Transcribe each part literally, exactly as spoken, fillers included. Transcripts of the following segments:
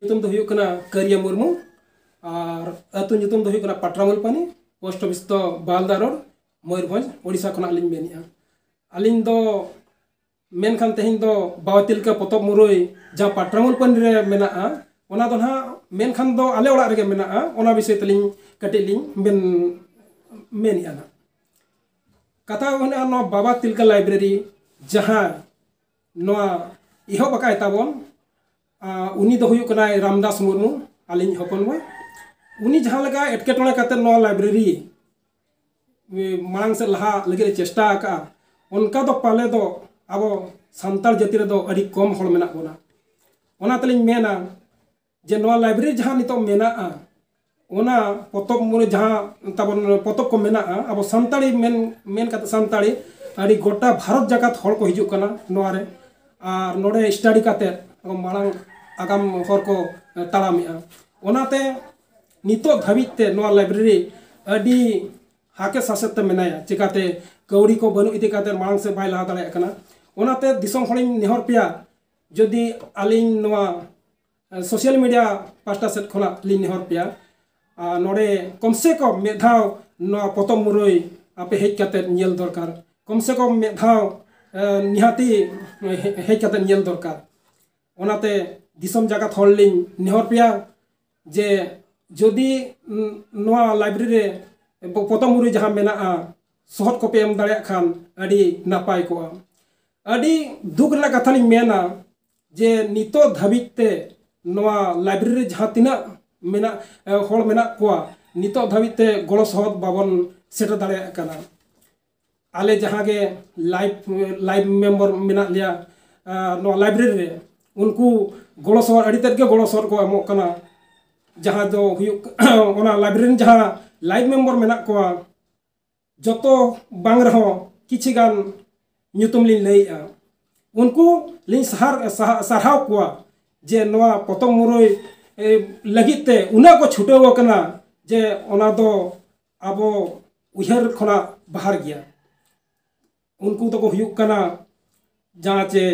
ᱧᱩᱛᱩᱢ ᱫᱚ ᱦᱩᱭᱩᱜ ᱠᱟᱱᱟ ᱠᱟᱹᱨᱤᱭᱟ ᱢᱩᱨᱢᱩ ᱟᱨ ᱟᱹᱛᱩ ᱧᱩᱛᱩᱢ ᱫᱚ ᱦᱩᱭᱩᱜ ᱠᱟᱱᱟ ᱯᱟᱴᱨᱟᱢᱩᱞᱯᱟᱱᱤ, ᱯᱳᱥᱴ ᱚᱯᱷᱤᱥ ᱫᱚ ᱵᱟᱞᱫᱟ ᱨᱳᱰ, ᱢᱚᱭᱩᱨᱵᱷᱚᱸᱡᱽ, ᱳᱰᱤᱥᱟ ᱠᱷᱚᱱᱟᱜ ᱞᱤᱧ ᱢᱮᱱᱮᱫᱼᱟ᱾ ᱟᱹᱞᱤᱧ ᱫᱚ ᱢᱮᱱᱠᱷᱟᱱ ᱛᱮᱦᱮᱧ ᱫᱚ ᱵᱟᱵᱟ ᱛᱤᱞᱠᱟᱹ ᱯᱚᱛᱚᱵ ᱢᱩᱨᱟᱹᱭ ᱡᱟᱦᱟᱸ ᱯᱟᱴᱨᱟᱢᱩᱞᱯᱟᱱᱤ ᱨᱮ ᱢᱮᱱᱟᱜᱼᱟ, ᱚᱱᱟ ᱫᱚ ᱱᱟᱦᱟᱜ ᱢᱮᱱᱠᱷᱟᱱ ᱫᱚ ᱟᱞᱮ ᱚᱲᱟᱜ ᱨᱮᱜᱮ ᱢᱮᱱᱟᱜᱼᱟ᱾ ᱚᱱᱟ ᱵᱤᱥᱚᱭ ᱛᱮᱞᱤᱧ ᱠᱟᱹᱴᱤᱡ ᱞᱤᱧ ᱢᱮᱱ ᱢᱮᱱᱮᱫᱼᱟ ᱱᱟᱦᱟᱜ᱾ ᱠᱟᱛᱷᱟ ᱢᱮᱱᱟᱜᱼᱟ, ᱱᱚᱣᱟ ᱵᱟᱵᱟ ᱛᱤᱞᱠᱟᱹ ᱞᱟᱭᱵᱨᱮᱨᱤ ᱡᱟᱦᱟᱸ ᱱᱚᱣᱟ ᱮᱦᱚᱵ ᱟᱠᱟᱫ ᱛᱟᱵᱚᱱ, ᱟᱨ ᱩᱱᱤ ᱫᱚ ᱦᱩᱭᱩᱜ ᱠᱟᱱᱟᱭ ᱨᱟᱢᱫᱟᱥ ᱢᱩᱨᱢᱩ, ᱟᱹᱞᱤᱧ ᱦᱚᱯᱚᱱ ᱵᱚᱭ᱾ ᱩᱱᱤ ᱡᱟᱦᱟᱸ ᱞᱮᱠᱟ ᱮᱴᱠᱮᱴᱚᱬᱮ ᱠᱟᱛᱮ ᱱᱚᱣᱟ ᱞᱟᱭᱵᱨᱮᱨᱤ ᱢᱟᱲᱟᱝ ᱥᱮᱫ ᱞᱟᱦᱟ ᱞᱟᱹᱜᱤᱫ ᱮ ᱪᱮᱥᱴᱟ ᱟᱠᱟᱫᱼᱟ, ᱚᱱᱠᱟ ᱫᱚ ᱯᱟᱞᱮ ᱫᱚ ᱟᱵᱚ ᱥᱟᱱᱛᱟᱲ ᱡᱟᱹᱛᱤ ᱨᱮᱫᱚ ᱟᱹᱰᱤ ᱠᱚᱢ ᱦᱚᱲ ᱢᱮᱱᱟᱜ ᱵᱚᱱᱟ᱾ ᱚᱱᱟ ᱛᱮᱞᱤᱧ ᱢᱮᱱᱟ ᱡᱮ ᱱᱚᱣᱟ ᱞᱟᱭᱵᱨᱮᱨᱤ ᱡᱟᱦᱟᱸ ᱱᱤᱛᱚᱜ ᱢᱮᱱᱟᱜᱼᱟ, ᱚᱱᱟ ᱯᱚᱛᱚᱵ ᱢᱩᱨᱟᱹᱭ ᱡᱟᱦᱟᱸ ᱛᱟᱵᱚᱱ ᱯᱚᱛᱚᱵ ᱠᱚ ᱢᱮᱱᱟᱜᱼᱟ, ᱟᱵᱚ ᱥᱟᱱᱛᱟᱲᱤ ᱢᱮᱱ, ᱢᱮᱱ ᱠᱟᱛᱮ ᱥᱟᱱᱛᱟᱲᱤ, ᱟᱹᱰᱤ ᱜᱚᱴᱟ ᱵᱷᱟᱨᱚᱛ ᱡᱟᱠᱟᱛ ᱦᱚᱲ ᱠᱚ ᱦᱤᱡᱩᱜ ᱠᱟᱱᱟ ᱱᱚᱣᱟ ᱨᱮ, ᱟᱨ ᱱᱚᱰᱮ ᱥᱴᱟᱰᱤ ᱠᱟᱛᱮ ᱟᱵᱚ ᱢᱟᱲᱟᱝ ᱟᱜᱟᱢ ᱦᱚᱨ ᱠᱚ ᱛᱟᱲᱟᱢᱮᱜᱼᱟ᱾ ᱚᱱᱟᱛᱮ ᱱᱤᱛᱚᱜ ᱫᱷᱟᱹᱵᱤᱡ ᱛᱮ ᱱᱚᱣᱟ ᱞᱟᱭᱵᱨᱮᱨᱤ ᱟᱹᱰᱤ ᱦᱟᱨᱠᱮᱛ ᱥᱟᱥᱮᱛ ᱛᱮ ᱢᱮᱱᱟᱭᱟ, ᱪᱤᱠᱟᱛᱮ ᱠᱟᱹᱣᱰᱤ ᱠᱚ ᱵᱟᱹᱱᱩᱜ ᱤᱫᱤ ᱠᱟᱛᱮ ᱢᱟᱲᱟᱝ ᱥᱮᱫ ᱵᱟᱭ ᱞᱟᱦᱟ ᱫᱟᱲᱮᱭᱟᱜ ᱠᱟᱱᱟ᱾ ᱚᱱᱟᱛᱮ ᱫᱤᱥᱚᱢ ᱦᱚᱲᱤᱧ ᱱᱮᱦᱚᱨ ᱯᱮᱭᱟ, ᱡᱩᱫᱤ ᱟᱹᱞᱤᱧ ᱱᱚᱣᱟ ᱥᱳᱥᱟᱞ ᱢᱤᱰᱤᱭᱟ ᱯᱟᱦᱴᱟ ᱥᱮᱫ ᱠᱷᱚᱱᱟᱜ ᱞᱤᱧ ᱱᱮᱦᱚᱨ ᱯᱮᱭᱟ, ᱟᱨ ᱱᱚᱰᱮ ᱠᱚᱢ ᱥᱮ ᱠᱚᱢ ᱢᱤᱫ ᱫᱷᱟᱣ ᱱᱚᱣᱟ ᱯᱚᱛᱚᱵ ᱢᱩᱨᱟᱹᱭ ᱟᱯᱮ ᱦᱮᱡ ᱠᱟᱛᱮ ᱧᱮᱞ ᱫᱚᱨᱠᱟᱨ, ᱠᱚᱢ ᱥᱮ ᱠᱚᱢ ᱢᱤᱫ ᱫᱷᱟᱣ, ᱮ, ᱱᱤᱦᱟᱹᱛᱤ ᱦᱮ-, ᱦᱮᱡ ᱠᱟᱛᱮ ᱧᱮᱞ ᱫᱚᱨᱠᱟᱨ᱾ ᱚᱱᱟᱛᱮ ᱫᱤᱥᱚᱢ ᱡᱟᱠᱟᱛ ᱦᱚᱲ ᱞᱤᱧ ᱱᱮᱦᱚᱨ ᱯᱮᱭᱟ ᱡᱮ ᱡᱩᱫᱤ ᱱᱚᱣᱟ ᱞᱟᱭᱵᱨᱮᱨᱤ ᱨᱮ ᱯᱚᱛᱚᱵ ᱢᱩᱨᱟᱹᱭ ᱡᱟᱦᱟᱸ ᱢᱮᱱᱟᱜᱼᱟ, ᱥᱚᱦᱚᱫ ᱠᱚᱯᱮ ᱮᱢ ᱫᱟᱲᱮᱭᱟᱜ ᱠᱷᱟᱱ ᱟᱹᱰᱤ ᱱᱟᱯᱟᱭ ᱠᱚᱜᱼᱟ᱾ ᱟᱹᱰᱤ ᱫᱩᱠ ᱨᱮᱱᱟᱜ ᱠᱟᱛᱷᱟ ᱞᱤᱧ ᱢᱮᱱᱟ ᱡᱮ ᱱᱤᱛᱚᱜ ᱫᱷᱟᱹᱵᱤᱡ ᱛᱮ ᱱᱚᱣᱟ ᱞᱟᱭᱵᱨᱮᱨᱤ ᱨᱮ ᱡᱟᱦᱟᱸ ᱛᱤᱱᱟᱹᱜ ᱢᱮᱱᱟᱜ, ᱮ, ᱦᱚᱲ ᱢᱮᱱᱟᱜ ᱠᱚᱣᱟ, ᱱᱤᱛᱚᱜ ᱫᱷᱟᱹᱵᱤᱡ ᱛᱮ ᱜᱚᱲᱚ ᱥᱚᱦᱚᱫ ᱵᱟᱵᱚᱱ ᱥᱮᱴᱮᱨ ᱫᱟᱲᱮᱭᱟᱜ ᱠᱟᱱᱟ᱾ ᱟᱞᱮ ᱡᱟᱦᱟᱸ ᱜᱮ ᱞᱟᱭᱤᱵ, ᱞᱟᱭᱤᱵ ᱢᱮᱢᱵᱟᱨ ᱢᱮᱱᱟᱜ ᱞᱮᱭᱟ, ᱟ, ᱱᱚᱣᱟ ᱞᱟᱭᱵᱨᱮᱨᱤ ᱨᱮ, ᱩᱱᱠᱩ ᱜᱚᱲᱚ ᱥᱚᱦᱚᱫ ᱟᱹᱰᱤ ᱛᱮᱫ ᱜᱮ ᱜᱚᱲᱚ ᱥᱚᱦᱚᱫ ᱠᱚ ᱮᱢᱚᱜ ᱠᱟᱱᱟ᱾ ᱡᱟᱦᱟᱸ ᱫᱚ ᱦᱩᱭᱩᱜ ᱚᱱᱟ ᱞᱟᱭᱵᱨᱮᱨᱤ ᱨᱮᱱ ᱡᱟᱦᱟᱸ ᱞᱟᱭᱤᱵ ᱢᱮᱢᱵᱟᱨ ᱢᱮᱱᱟᱜ ᱠᱚᱣᱟ, ᱡᱚᱛᱚ ᱵᱟᱝ ᱨᱮᱦᱚᱸ ᱠᱤᱪᱷᱤ ᱜᱟᱱ ᱧᱩᱛᱩᱢ ᱞᱤᱧ ᱞᱟᱹᱭᱮᱜᱼᱟ᱾ ᱩᱱᱠᱩ ᱞᱤᱧ ᱥᱟᱦᱟᱨ-, ᱥᱟᱦᱟ-, ᱥᱟᱨᱦᱟᱣ ᱠᱚᱣᱟ ᱡᱮ ᱱᱚᱣᱟ ᱯᱚᱛᱚᱵ ᱢᱩᱨᱟᱹᱭ, ᱮ, ᱞᱟᱹᱜᱤᱫ ᱛᱮ ᱩᱱᱟᱹᱜ ᱠᱚ ᱪᱷᱩᱴᱟᱹᱣ ᱟᱠᱟᱱᱟ ᱡᱮ ᱚᱱᱟ ᱫᱚ ᱟᱵᱚ ᱩᱭᱦᱟᱹᱨ ᱠᱷᱚᱱᱟᱜ ᱵᱟᱦᱟᱨ ᱜᱮᱭᱟ᱾ ᱩᱱᱠᱩ ᱫᱚᱠᱚ ᱦᱩᱭᱩᱜ ᱠᱟᱱᱟ ᱡᱟᱦᱟᱸ ᱪᱮ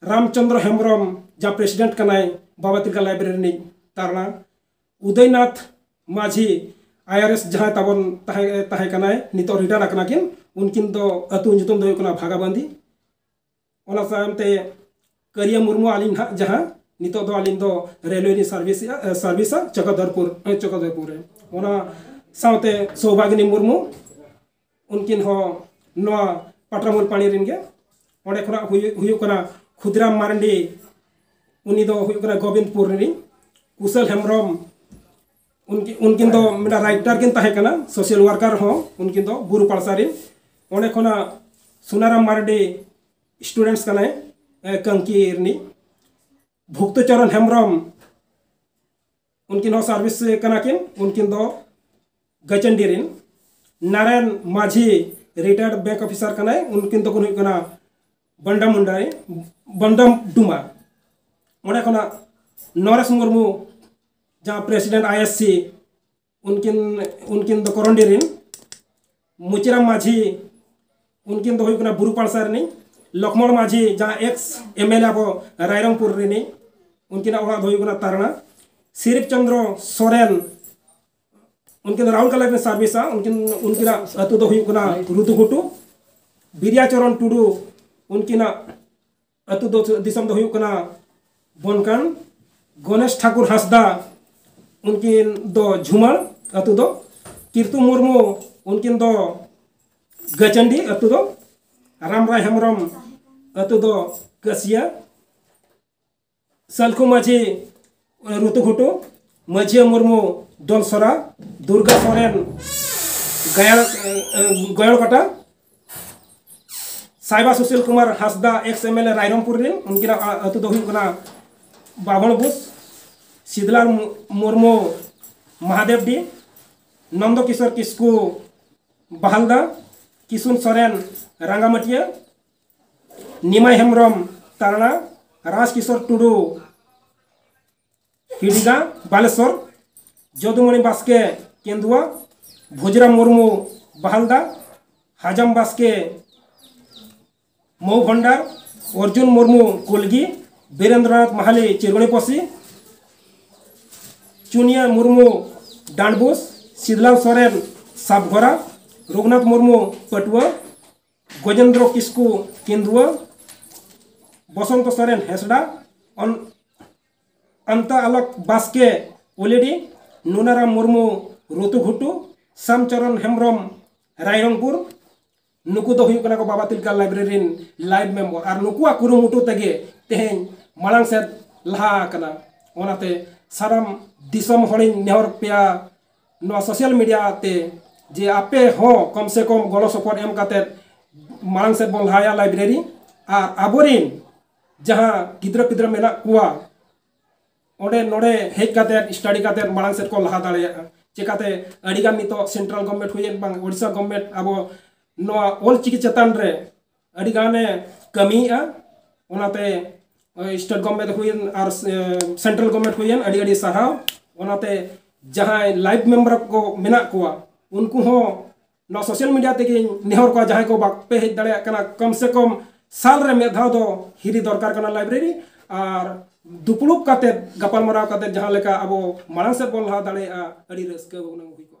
ᱨᱟᱢᱪᱚᱸᱫᱽᱨᱚ ᱦᱮᱢᱵᱨᱚᱢ, ᱡᱟᱦᱟᱸ ᱯᱨᱮᱥᱤᱰᱮᱱᱴ ᱠᱟᱱᱟᱭ ᱵᱟᱵᱟ ᱛᱤᱞᱠᱟ ᱞᱟᱭᱵᱨᱮᱨᱤ ᱨᱤᱱᱤᱡ ᱛᱟᱨᱱᱟ, ᱩᱫᱚᱭᱱᱟᱛᱷ ᱢᱟᱹᱡᱷᱤ ᱟᱭᱟᱨᱮᱥ ᱡᱟᱦᱟᱸᱭ ᱛᱟᱵᱚᱱ ᱛᱟᱦᱮᱸ ᱛᱟᱦᱮᱸ ᱠᱟᱱᱟᱭ, ᱱᱤᱛᱚᱜ ᱨᱤᱴᱟᱭᱟᱨ ᱟᱠᱟᱱᱟ ᱠᱤᱱ, ᱩᱱᱠᱤᱱ ᱫᱚ ᱟᱹᱛᱩ ᱧᱩᱛᱩᱢ ᱫᱚ ᱦᱩᱭᱩᱜ ᱠᱟᱱᱟ ᱵᱷᱟᱜᱟᱵᱟᱸᱫᱤ᱾ ᱚᱱᱟ ᱥᱟᱶᱛᱮ ᱠᱟᱹᱨᱤᱭᱟ ᱢᱩᱨᱢᱩ, ᱟᱹᱞᱤᱧ ᱱᱟᱦᱟᱜ ᱡᱟᱦᱟᱸ ᱱᱤᱛᱚᱜ ᱫᱚ ᱟᱹᱞᱤᱧ ᱫᱚ ᱨᱮᱞᱣᱮ ᱞᱤᱧ ᱥᱟᱨᱵᱷᱤᱥᱮᱜᱼᱟ, ᱮ, ᱥᱟᱨᱵᱷᱤᱥᱟ ᱪᱚᱠᱚᱫᱷᱚᱨᱯᱩᱨ, ᱮ, ᱪᱚᱠᱚᱫᱷᱚᱨᱯᱩᱨ ᱨᱮ᱾ ᱚᱱᱟ ᱥᱟᱶᱛᱮ ᱥᱳᱵᱷᱟᱜᱤᱱᱤ ᱢᱩᱨᱢᱩ, ᱩᱱᱠᱤᱱ ᱦᱚᱸ ᱱᱚᱣᱟ ᱯᱟᱴᱨᱟᱢᱩᱞ ᱯᱟᱲᱤ ᱨᱮᱱ ᱜᱮ᱾ ᱚᱸᱰᱮ ᱠᱷᱚᱱᱟᱜ ᱦᱩᱭᱩᱜ ᱦᱩᱭᱩᱜ ᱠᱟᱱᱟ ᱠᱷᱩᱫᱤᱨᱟᱢ ᱢᱟᱨᱟᱱᱰᱤ, ᱩᱱᱤ ᱫᱚ ᱦᱩᱭᱩᱜ ᱠᱟᱱᱟ ᱜᱳᱵᱤᱱᱫᱯᱩᱨ ᱨᱤᱱᱤᱡ᱾ ᱠᱩᱥᱚᱞ ᱦᱮᱢᱵᱨᱚᱢ, ᱩᱱᱠᱤ- ᱩᱱᱠᱤᱱ ᱫᱚ ᱢᱤᱫᱴᱟᱝ ᱨᱟᱭᱴᱟᱨ ᱠᱤᱱ ᱛᱟᱦᱮᱸ ᱠᱟᱱᱟ, ᱥᱳᱥᱟᱞ ᱣᱟᱨᱠᱟᱨ ᱦᱚᱸ, ᱩᱱᱠᱤᱱ ᱫᱚ ᱵᱩᱨᱩ ᱯᱟᱲᱥᱟ ᱨᱮᱱ᱾ ᱚᱸᱰᱮ ᱠᱷᱚᱱᱟᱜ ᱥᱩᱱᱟᱨᱟᱢ ᱢᱟᱨᱰᱤ, ᱥᱴᱩᱰᱮᱱᱴᱥ ᱠᱟᱱᱟᱭ, ᱮ, ᱠᱟᱝᱠᱤ ᱨᱤᱱᱤᱡ᱾ ᱵᱷᱩᱠᱛᱚ ᱪᱚᱨᱚᱱ ᱦᱮᱢᱵᱨᱚᱢ, ᱩᱱᱠᱤᱱ ᱦᱚᱸ ᱥᱟᱨᱵᱷᱤᱥ ᱠᱟᱱᱟ ᱠᱤᱱ, ᱩᱱᱠᱤᱱ ᱫᱚ ᱜᱟᱪᱟᱱᱰᱤ ᱨᱮᱱ᱾ ᱱᱟᱨᱟᱭᱚᱱ ᱢᱟᱹᱡᱷᱤ, ᱨᱤᱴᱟᱭᱟᱨᱰ ᱵᱮᱝᱠ ᱚᱯᱷᱤᱥᱟᱨ ᱠᱟᱱᱟᱭ, ᱩᱱᱠᱤᱱ ᱫᱚᱠᱤᱱ ᱦᱩᱭᱩᱜ ᱠᱟᱱᱟ ᱵᱟᱱᱰᱟ ᱢᱩᱱᱰᱟ ᱨᱮ, ᱵᱟᱱᱰᱟ ᱰᱩᱢᱟ᱾ ᱚᱸᱰᱮ ᱠᱷᱚᱱᱟᱜ ᱱᱚᱨᱮᱥ ᱢᱩᱨᱢᱩ, ᱡᱟᱦᱟᱸ ᱯᱨᱮᱥᱤᱰᱮᱱᱴ ᱟᱭ ᱮᱥ ᱥᱤ, ᱩᱱᱠᱤᱱ ᱩᱱᱠᱤᱱ ᱫᱚ ᱠᱚᱨᱚᱱᱰᱤ ᱨᱮᱱ᱾ ᱢᱩᱪᱤᱨᱟᱢ ᱢᱟᱹᱡᱷᱤ, ᱩᱱᱠᱤᱱ ᱫᱚ ᱦᱩᱭᱩᱜ ᱠᱟᱱᱟ ᱵᱩᱨᱩ ᱯᱟᱲᱥᱟ ᱨᱤᱱᱤᱡ᱾ ᱞᱚᱠᱷᱢᱚᱬ ᱢᱟᱹᱡᱷᱤ, ᱡᱟᱦᱟᱸ ᱮᱠᱥ ᱮᱢ ᱮᱞ ᱮ ᱟᱵᱚ ᱨᱟᱭᱨᱚᱝᱯᱩᱨ ᱨᱤᱱᱤᱡ, ᱩᱱᱠᱤᱱᱟᱜ ᱚᱲᱟᱜ ᱫᱚ ᱦᱩᱭᱩᱜ ᱠᱟᱱᱟ ᱛᱟᱨᱱᱟ᱾ ᱥᱤᱨᱤᱯ ᱪᱚᱸᱫᱽᱨᱚ ᱥᱚᱨᱮᱱ, ᱩᱱᱠᱤᱱ ᱫᱚ ᱨᱟᱣᱩᱨᱠᱮᱞᱟ ᱨᱮᱠᱤᱱ ᱥᱟᱨᱵᱷᱤᱥᱟ᱾ ᱩᱱᱠᱤᱱ ᱩᱱᱠᱤᱱᱟᱜ ᱟᱹᱛᱩ ᱫᱚ ᱦᱩᱭᱩᱜ ᱠᱟᱱᱟ ᱨᱩᱛᱩᱜᱷᱩᱴᱩ᱾ ᱵᱤᱨᱭᱟᱪᱚᱨᱚᱱ ᱴᱩᱰᱩ, ᱩᱱᱠᱤᱱᱟᱜ ᱟᱹᱛᱩ ᱫᱚ, ᱫᱤᱥᱚᱢ ᱫᱚ ᱦᱩᱭᱩᱜ ᱠᱟᱱᱟ ᱵᱚᱱᱠᱟᱱ᱾ ᱜᱚᱱᱮᱥ ᱴᱷᱟᱠᱩᱨ ᱦᱟᱸᱥᱫᱟ, ᱩᱱᱠᱤᱱ ᱫᱚ ᱡᱷᱩᱢᱟᱲ ᱟᱹᱛᱩ ᱫᱚ᱾ ᱠᱤᱨᱛᱩ ᱢᱩᱨᱢᱩ, ᱩᱱᱠᱤᱱ ᱫᱚ ᱜᱟᱹᱪᱟᱹᱱᱰᱤ ᱟᱹᱛᱩ ᱫᱚ᱾ ᱨᱟᱢᱨᱟᱭ ᱦᱮᱢᱵᱨᱚᱢ ᱟᱹᱛᱩ ᱫᱚ ᱠᱟᱹᱥᱤᱭᱟ᱾ ᱥᱟᱞᱠᱷᱩ ᱢᱟᱹᱡᱷᱤ, ᱨᱩᱛᱩᱜᱷᱩᱴᱩ᱾ ᱢᱟᱹᱡᱷᱤᱭᱟᱹ ᱢᱩᱨᱢᱩ, ᱫᱚᱞᱥᱚᱨᱟ᱾ ᱫᱩᱨᱜᱟ ᱥᱚᱨᱮᱱ, ᱜᱟᱭᱟᱲ ᱜᱚᱭᱟᱲ ᱠᱟᱴᱟ᱾ ᱥᱟᱭᱵᱟ Sushil Kumar Hansda, ex M L A Rairangpur ᱨᱮᱱ, ᱩᱱᱠᱤᱱᱟᱜ ᱟ- ᱟᱹᱛᱩ ᱫᱚ ᱦᱩᱭᱩᱜ ᱠᱟᱱᱟ ᱵᱟᱵᱷᱚᱲ ᱵᱩᱥ᱾ ᱥᱤᱫᱽᱞᱟᱞ ᱢᱩ- ᱢᱩᱨᱢᱩ, ᱢᱟᱦᱟᱫᱮᱵᱰᱤ᱾ ᱱᱚᱱᱫᱚ ᱠᱤᱥᱳᱨ ᱠᱤᱥᱠᱩ, ᱵᱟᱦᱟᱞᱫᱟ᱾ ᱠᱤᱥᱩᱱ ᱥᱚᱨᱮᱱ, ᱨᱟᱸᱜᱟᱢᱟᱹᱴᱤᱭᱟᱹ᱾ ᱱᱤᱢᱟᱭ ᱦᱮᱢᱵᱨᱚᱢ, ᱛᱟᱨᱱᱟ᱾ ᱨᱟᱡᱽ ᱠᱤᱥᱳᱨ ᱴᱩᱰᱩ, ᱦᱤᱰᱤᱜᱟ, ᱵᱟᱞᱮᱥᱚᱨ᱾ ᱡᱚᱫᱩᱢᱚᱬᱤ ᱵᱟᱥᱠᱮ, ᱠᱮᱸᱫᱩᱣᱟ᱾ ᱵᱷᱩᱡᱽᱨᱟᱢ ᱢᱩᱨᱢᱩ, ᱵᱟᱦᱟᱞᱫᱟ᱾ ᱦᱟᱡᱟᱢ ᱵᱟᱥᱠᱮ, ᱢᱚᱣ ᱵᱷᱚᱱᱰᱟᱨ᱾ ᱚᱨᱡᱩᱱ ᱢᱩᱨᱢᱩ, ᱠᱩᱞᱜᱤ᱾ ᱵᱤᱨᱮᱱᱫᱨᱚᱱᱟᱛᱷ ᱢᱟᱦᱟᱞᱤ ᱪᱤᱨᱜᱩᱱᱤ ᱯᱚᱥᱤ, ᱪᱩᱱᱤᱭᱟ ᱢᱩᱨᱢᱩ ᱰᱟᱸᱰᱵᱩᱥ, ᱥᱤᱫᱞᱟᱞ ᱥᱚᱨᱮᱱ ᱥᱟᱵᱜᱷᱚᱨᱟ, ᱨᱚᱜᱷᱩᱱᱟᱛᱷ ᱢᱩᱨᱢᱩ ᱯᱟᱹᱴᱩᱣᱟᱹ, ᱜᱚᱡᱮᱱᱫᱨᱚ ᱠᱤᱥᱠᱩ ᱠᱤᱱᱫᱩᱣᱟᱹ, ᱵᱚᱥᱚᱱᱛᱚ ᱥᱚᱨᱮᱱ ᱦᱮᱸᱥᱰᱟ, ᱚᱱ-, ᱟᱱᱛᱟ ᱟᱞᱚᱠ ᱵᱟᱥᱠᱮ ᱩᱞᱤᱰᱤ, ᱱᱩᱱᱟᱨᱟᱢ ᱢᱩᱨᱢᱩ ᱨᱩᱛᱩᱜᱷᱩᱴᱩ, ᱥᱟᱢᱪᱚᱨᱚᱱ ᱦᱮᱢᱵᱨᱚᱢ ᱨᱟᱭᱨᱚᱝᱯᱩᱨ, ᱱᱩᱠᱩ ᱫᱚ ᱦᱩᱭᱩᱜ ᱠᱟᱱᱟ ᱠᱚ ᱵᱟᱵᱟ ᱛᱤᱞᱠᱟ ᱞᱟᱭᱵᱨᱮᱨᱤ ᱨᱮᱱ ᱞᱟᱭᱤᱵ ᱢᱮᱢᱵᱚᱨ᱾ ᱟᱨ ᱱᱩᱠᱩᱣᱟᱜ ᱠᱩᱨᱩᱢᱩᱴᱩ ᱛᱮᱜᱮ ᱛᱮᱦᱮᱧ ᱢᱟᱲᱟᱝ ᱥᱮᱫ ᱞᱟᱦᱟ ᱟᱠᱟᱱᱟ᱾ ᱚᱱᱟᱛᱮ ᱥᱟᱱᱟᱢ ᱫᱤᱥᱚᱢ ᱦᱚᱲᱤᱧ ᱱᱮᱦᱚᱨ ᱯᱮᱭᱟ ᱱᱚᱣᱟ ᱥᱳᱥᱟᱞ ᱢᱤᱰᱤᱭᱟ ᱛᱮ, ᱡᱮ ᱟᱯᱮ ᱦᱚᱸ ᱠᱚᱢ ᱥᱮ ᱠᱚᱢ ᱜᱚᱲᱚ ᱥᱚᱯᱚᱦᱚᱫ ᱮᱢ ᱠᱟᱛᱮᱫ ᱢᱟᱲᱟᱝ ᱥᱮᱫ ᱵᱚᱱ ᱞᱟᱦᱟᱭᱟ ᱞᱟᱭᱵᱨᱮᱨᱤ᱾ ᱟᱨ ᱟᱵᱚᱨᱮᱱ ᱡᱟᱦᱟᱸ ᱜᱤᱫᱽᱨᱟᱹ ᱯᱤᱫᱽᱨᱟᱹ ᱢᱮᱱᱟᱜ ᱠᱚᱣᱟ, ᱚᱸᱰᱮ ᱱᱚᱰᱮ ᱦᱮᱡ ᱠᱟᱛᱮᱫ, ᱥᱴᱟᱰᱤ ᱠᱟᱛᱮᱫ ᱢᱟᱲᱟᱝ ᱥᱮᱫ ᱠᱚ ᱞᱟᱦᱟ ᱫᱟᱲᱮᱭᱟᱜᱼᱟ᱾ ᱪᱮᱠᱟᱛᱮ ᱟᱹᱰᱤᱜᱟᱱ ᱱᱤᱛᱚᱜ ᱥᱮᱱᱴᱨᱟᱞ ᱜᱚᱵᱷᱢᱮᱱᱴ ᱦᱩᱭᱮᱱ ᱵᱟᱝ ᱳᱰᱤᱥᱟ ᱜᱚᱵᱷᱢᱮᱱᱴ ᱟᱵᱚ ᱱᱚᱣᱟ ᱚᱞ ᱪᱤᱠᱤ ᱪᱮᱛᱟᱱ ᱨᱮ ᱟᱹᱰᱤ ᱜᱟᱱᱮ ᱠᱟᱹᱢᱤᱭᱮᱫᱼᱟ᱾ ᱚᱱᱟᱛᱮ ᱥᱴᱮᱴ ᱜᱚᱵᱷᱢᱮᱱᱴ ᱦᱩᱭᱮᱱ ᱟᱨ ᱥᱮᱱᱴᱨᱟᱞ ᱜᱚᱵᱷᱢᱮᱱᱴ ᱦᱩᱭᱮᱱ, ᱟᱹᱰᱤ ᱟᱹᱰᱤ ᱥᱟᱨᱦᱟᱣ᱾ ᱚᱱᱟᱛᱮ ᱡᱟᱦᱟᱸᱭ ᱞᱟᱭᱤᱵ ᱢᱮᱢᱵᱟᱨ ᱠᱚ ᱢᱮᱱᱟᱜ ᱠᱚᱣᱟ, ᱩᱱᱠᱩ ᱦᱚᱸ ᱱᱚᱣᱟ ᱥᱳᱥᱟᱞ ᱢᱤᱰᱤᱭᱟ ᱛᱮᱜᱮᱧ ᱱᱮᱦᱚᱨ ᱠᱚᱣᱟ, ᱡᱟᱦᱟᱸᱭ ᱠᱚ ᱵᱟᱯᱮ ᱦᱮᱡ ᱫᱟᱲᱮᱭᱟᱜ ᱠᱟᱱᱟ, ᱠᱚᱢ ᱥᱮ ᱠᱚᱢ ᱥᱟᱞ ᱨᱮ ᱢᱤᱫ ᱫᱷᱟᱣ ᱫᱚ ᱦᱤᱨᱤ ᱫᱚᱨᱠᱟᱨ ᱠᱟᱱᱟ ᱞᱟᱭᱵᱨᱮᱨᱤ᱾ ᱟᱨ ᱫᱩᱯᱲᱩᱵ ᱠᱟᱛᱮᱫ, ᱜᱟᱯᱟᱞᱢᱟᱨᱟᱣ ᱠᱟᱛᱮᱫ ᱡᱟᱦᱟᱸ ᱞᱮᱠᱟ ᱟᱵᱚ ᱢᱟᱲᱟᱝ ᱥᱮᱫ ᱵᱚᱱ ᱞᱟᱦᱟ ᱫᱟᱲᱮᱭᱟᱜᱼᱟ, ᱟᱹᱰᱤ ᱨᱟᱹᱥᱠᱟᱹ ᱦᱩᱱᱟᱹᱝ ᱦᱩᱭ ᱠᱚᱜᱼᱟ᱾